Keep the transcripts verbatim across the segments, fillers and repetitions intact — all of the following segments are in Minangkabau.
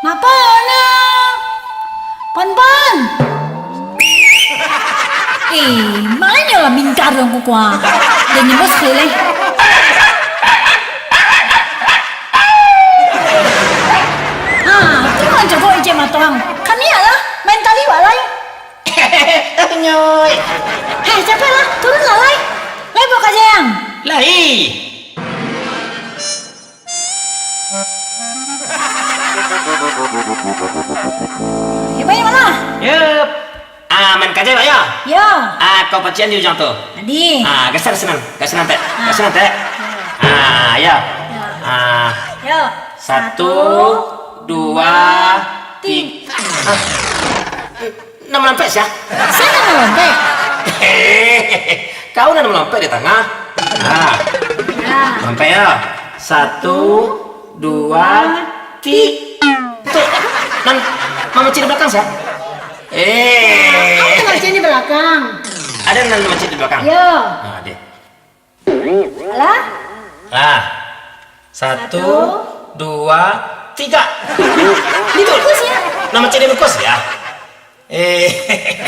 Ngapa, Nak? Pan, Pan! Eh, malah nyo lah mingkar dong kukuah. Dan nyembus sekali lai. Ha, tu mah jago ejek matoang. Kami lah, main tali wak lai. Nyoi. Heh, capeklah, turunlah lai. Lai, Bok Kajayang. Lai. Ya, baik, malah. Yup. Ah, main kajai, Pak, ya? Ya. Ah, kau pacian di ujang tu. Tadi. Ah, geser sinan. Geser sinan, Tek. Ah. Geser sinan, Tek. Ya. Ah, ya. Ya. Ah. Ya. Satu, dua, tiga. Ah. Nan malompek sia? Sia nan malompek? Kau nan malompek di tangah. Ah. Ya. Malompek, ya. Satu, dua, tiga. Tu, nan mamacik di balakang sia? Eh. Kamu nan mamacik di balakang. Ado nan mamacik di balakang? Yo. Ah, ado. Alah. Lah. Satu, satu, dua, tiga. Itu. Bagus, ya. Nan mamacik di balakang sia? Eh.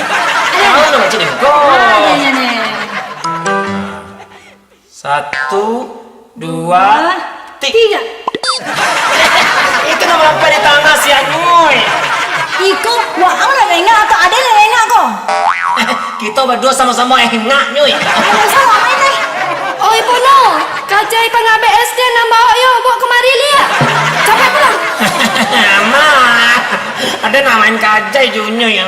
Alah. Kamu nan mamacik di balakang. Ah, ya, ya, ya. Satu, dua, tiga. Tiga. Itu nan malompek di tangah sia, Nyuy. Iko, waang nan engak atau aden nan engak ko? Kito baduo samo-samo engak, Nyuy. Ayo, sama main deh. Oi, Pono, kajai pangabek S D nan baok yo, baok kamari liak. Capek pulang. Aman. Ado nan main kajai jo, Nyuy.